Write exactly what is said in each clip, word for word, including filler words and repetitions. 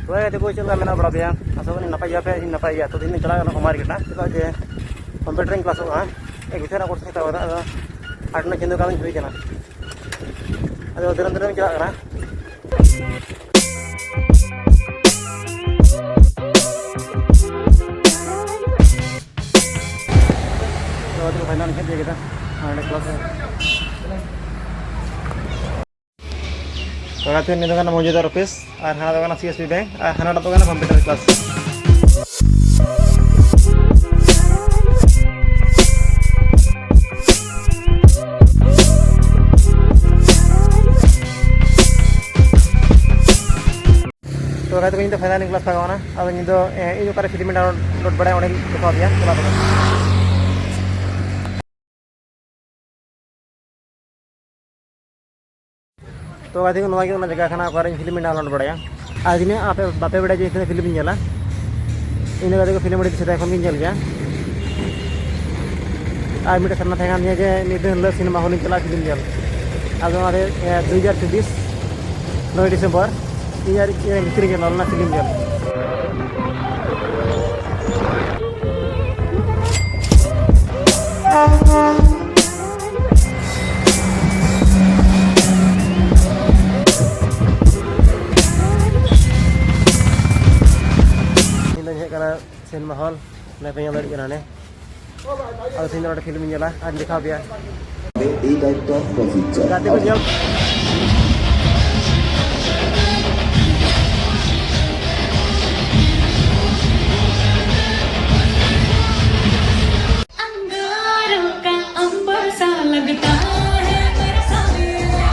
ᱛᱚᱵᱮ ᱜᱟᱛᱮ ᱠᱚ, ᱪᱮᱫ ᱞᱮᱠᱟ ᱢᱮᱱᱟᱜ ᱵᱟᱲᱟ ᱯᱮᱭᱟ? ᱟᱥᱟ ᱠᱚᱨᱮ ᱱᱟᱯᱟᱭ ᱜᱮᱭᱟ ᱯᱮ, ᱤᱧ ᱱᱟᱯᱟᱭ ᱜᱮᱭᱟ᱾ ᱛᱚ, ᱛᱮᱦᱮᱧ ᱫᱚ ᱪᱟᱞᱟᱜ ᱠᱟᱱᱟ ᱠᱚᱢᱟᱨ ᱜᱮᱴᱟ, ᱪᱮᱫᱟᱜ ᱡᱮ ᱠᱚᱢᱯᱤᱭᱩᱴᱟᱨᱤᱧ ᱠᱞᱟᱥᱚᱜᱼᱟ᱾ ᱮᱠ ᱵᱚᱪᱷᱚᱨ ᱨᱮᱱᱟᱜ ᱠᱳᱨᱥ ᱤᱧ ᱦᱟᱛᱟᱣ ᱠᱟᱫᱟ, ᱟᱫᱚ ᱟᱴ ᱨᱮᱱᱟᱜ ᱪᱟᱸᱫᱳ ᱠᱟᱹᱢᱤ ᱦᱩᱭ ᱠᱟᱱᱟ᱾ ᱟᱫᱚ ᱫᱤᱱᱟᱹᱢ ᱫᱤᱱᱟᱹᱢ ᱪᱟᱞᱟᱜ ᱠᱟᱱᱟ᱾ ᱛᱚ, ᱟᱫᱚ ᱯᱷᱟᱭᱱᱟᱞ ᱤᱧ ᱦᱮᱡ ᱠᱮᱫᱟ ᱱᱚᱰᱮ ᱠᱞᱟᱥ ᱨᱮ᱾ ᱛᱚ, ᱜᱟᱛᱮ, ᱱᱤᱭᱟᱹ ᱫᱚ ᱠᱟᱱᱟ ᱢᱚᱡᱩᱫᱟᱨ ᱚᱯᱷᱤᱥ, ᱟᱨ ᱦᱟᱱᱟ ᱫᱚ ᱠᱟᱱᱟ ᱥᱤ ᱮᱥ ᱯᱤ ᱵᱮᱝᱠ, ᱟᱨ ᱦᱟᱱᱟᱴᱟᱜ ᱫᱚ ᱠᱟᱱᱟ ᱠᱚᱢᱯᱤᱭᱩᱴᱟᱨ ᱠᱞᱟᱥ᱾ ᱛᱚ, ᱜᱟᱛᱮ ᱠᱚ, ᱤᱧ ᱫᱚ ᱯᱷᱟᱭᱱᱟᱞ ᱠᱞᱟᱥ ᱞᱟᱜᱟᱣ ᱮᱱᱟ᱾ ᱟᱫᱚ ᱤᱧ ᱫᱚ, ᱮ, ᱤᱧ ᱚᱠᱟᱨᱮ ᱯᱷᱤᱞᱢ ᱰᱟᱣᱩᱱᱞᱳᱰ ᱵᱟᱲᱟᱭᱟ, ᱚᱸᱰᱮᱧ ᱫᱮᱠᱷᱟᱣ ᱟᱯᱮᱭᱟ᱾ ᱪᱟᱞᱟᱣ ᱠᱟᱛᱮ᱾ ᱛᱚ, ᱜᱟᱛᱮ ᱠᱚ, ᱱᱚᱣᱟ ᱜᱮ ᱚᱱᱟ ᱡᱟᱭᱜᱟ ᱠᱟᱱᱟ, ᱚᱠᱟᱨᱮ ᱤᱧ ᱯᱷᱤᱞᱢ ᱤᱧ ᱰᱟᱣᱩᱱᱞᱳᱰ ᱵᱟᱲᱟᱭᱟ᱾ ᱟᱨ ᱡᱩᱫᱤ ᱟᱯᱮ ᱵᱟᱯᱮ ᱵᱟᱲᱟᱭᱟ ᱡᱮ ᱤᱧ ᱯᱷᱤᱞᱢ ᱤᱧ ᱧᱮᱞᱟ, ᱤᱧ ᱫᱚ, ᱜᱟᱛᱮ ᱠᱚ, ᱯᱷᱤᱞᱢ ᱟᱹᱰᱤ ᱥᱮᱫᱟᱭ ᱠᱷᱚᱱ ᱜᱤᱧ ᱧᱮᱞ ᱜᱮᱭᱟ᱾ ᱟᱨ ᱢᱤᱫᱴᱮᱱ ᱥᱟᱯᱱᱟ ᱛᱟᱦᱮᱸ ᱠᱟᱱ ᱛᱤᱧᱟᱹ ᱡᱮ ᱢᱤᱫ ᱫᱤᱱ ᱦᱤᱞᱳᱜ ᱥᱤᱱᱮᱢᱟ ᱦᱚᱞ ᱤᱧ ᱪᱟᱞᱟᱜᱼᱟ ᱯᱷᱤᱞᱢ ᱧᱮᱞ᱾ ᱟᱫᱚ ᱚᱱᱟᱛᱮ, ᱮ, ᱫᱩ ᱦᱟᱡᱟᱨ ᱪᱚᱵᱵᱤᱥ ᱱᱚᱭ ᱰᱤᱥᱮᱢᱵᱚᱨ ᱤᱧ ᱟᱨ ᱤᱧ ᱵᱷᱤᱛᱨᱤ ᱨᱮ ᱪᱟᱞᱟᱣ ᱞᱮᱱᱟ ᱯᱷᱤᱞᱢ ᱧᱮᱞ᱾ ᱤᱧ ᱫᱚᱧ ᱦᱮᱡ ᱠᱟᱱᱟ ᱥᱤᱱᱮᱢᱟ ᱦᱚᱞ, ᱱᱚᱰᱮ ᱯᱮ ᱧᱮᱞ ᱫᱟᱲᱮᱭᱟᱜ ᱠᱟᱱᱟ ᱦᱟᱱᱮ᱾ ᱟᱫᱚ ᱛᱮᱦᱮᱧ ᱫᱚ ᱱᱚᱰᱮ ᱯᱷᱤᱞᱢ ᱤᱧ ᱧᱮᱞᱟ ᱟᱨ ᱤᱧ ᱫᱮᱠᱷᱟᱣ ᱟᱯᱮᱭᱟ᱾ ᱜᱟᱛᱮ ᱠᱚ ᱧᱮᱞ᱾ अंगारों का अंबर सा लगता है मेरा साया।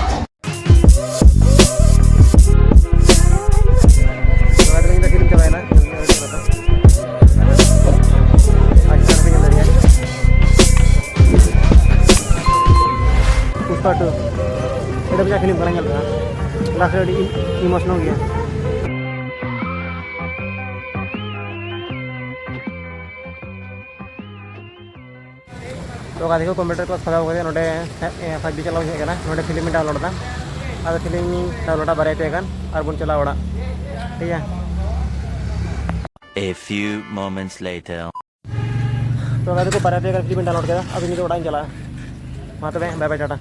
ᱱᱚᱣᱟ ᱨᱮ ᱤᱧ ᱫᱚ ᱯᱷᱤᱞᱢ ᱪᱟᱵᱟᱭᱮᱱᱟ, ᱧᱮᱞ ᱧᱮᱞ ᱦᱩᱭᱩᱜ ᱠᱟᱱᱟ ᱛᱚ᱾ ᱟᱪᱪᱷᱟ, ᱯᱮ ᱧᱮᱞ ᱫᱟᱲᱮᱭᱟᱜᱼᱟ᱾ ᱯᱩᱥᱯᱟ ᱴᱩ᱾ ᱟᱹᱰᱤ ᱢᱚᱡᱟ ᱯᱷᱤᱞᱢ ᱠᱟᱱᱟ, ᱧᱮᱞ ᱯᱮ ᱦᱟᱸᱜ᱾ ᱞᱟᱥᱴ ᱨᱮ ᱟᱹᱰᱤ ᱤᱢᱳᱥᱚᱱᱟᱞ ᱜᱮᱭᱟ᱾ ᱛᱚ, ᱛᱚ ᱜᱟᱛᱮ ᱠᱚ, ᱠᱚᱢᱯᱤᱭᱩᱴᱟᱨ ᱠᱞᱟᱥ ᱠᱷᱟᱛᱟᱣ ᱠᱟᱛᱮ ᱱᱚᱰᱮ ᱯᱷᱟᱭᱤᱵᱷ ᱡᱤ ᱪᱟᱞᱟᱣ ᱦᱮᱡ ᱟᱠᱟᱱᱟ᱾ ᱱᱚᱰᱮ ᱯᱷᱤᱞᱢ ᱤᱧ ᱰᱟᱣᱩᱱᱞᱳᱰ ᱮᱫᱟ᱾ ᱟᱫᱚ ᱯᱷᱤᱞᱢ ᱤᱧ ᱰᱟᱣᱩᱱᱞᱳᱰᱟ ᱵᱟᱨᱭᱟ ᱯᱮᱭᱟ ᱜᱟᱱ, ᱟᱨ ᱵᱚᱱ ᱪᱟᱞᱟᱣ ᱚᱲᱟᱜ, ᱴᱷᱤᱠ ᱜᱮᱭᱟ᱾ A few moments later. ᱛᱚ ᱜᱟᱛᱮ ᱠᱚ, ᱵᱟᱨᱭᱟ ᱯᱮᱭᱟ ᱜᱟᱱ ᱯᱷᱤᱞᱢ ᱤᱧ ᱰᱟᱣᱩᱱᱞᱳᱰ ᱠᱮᱫᱟ᱾ ᱟᱫᱚ ᱱᱤᱛᱚᱜ ᱚᱲᱟᱜ ᱤᱧ ᱪᱟᱞᱟᱜᱼᱟ᱾ ᱢᱟ ᱛᱚᱵᱮ, ᱵᱟᱭ ᱵᱟᱭ, ᱴᱟᱴᱟ᱾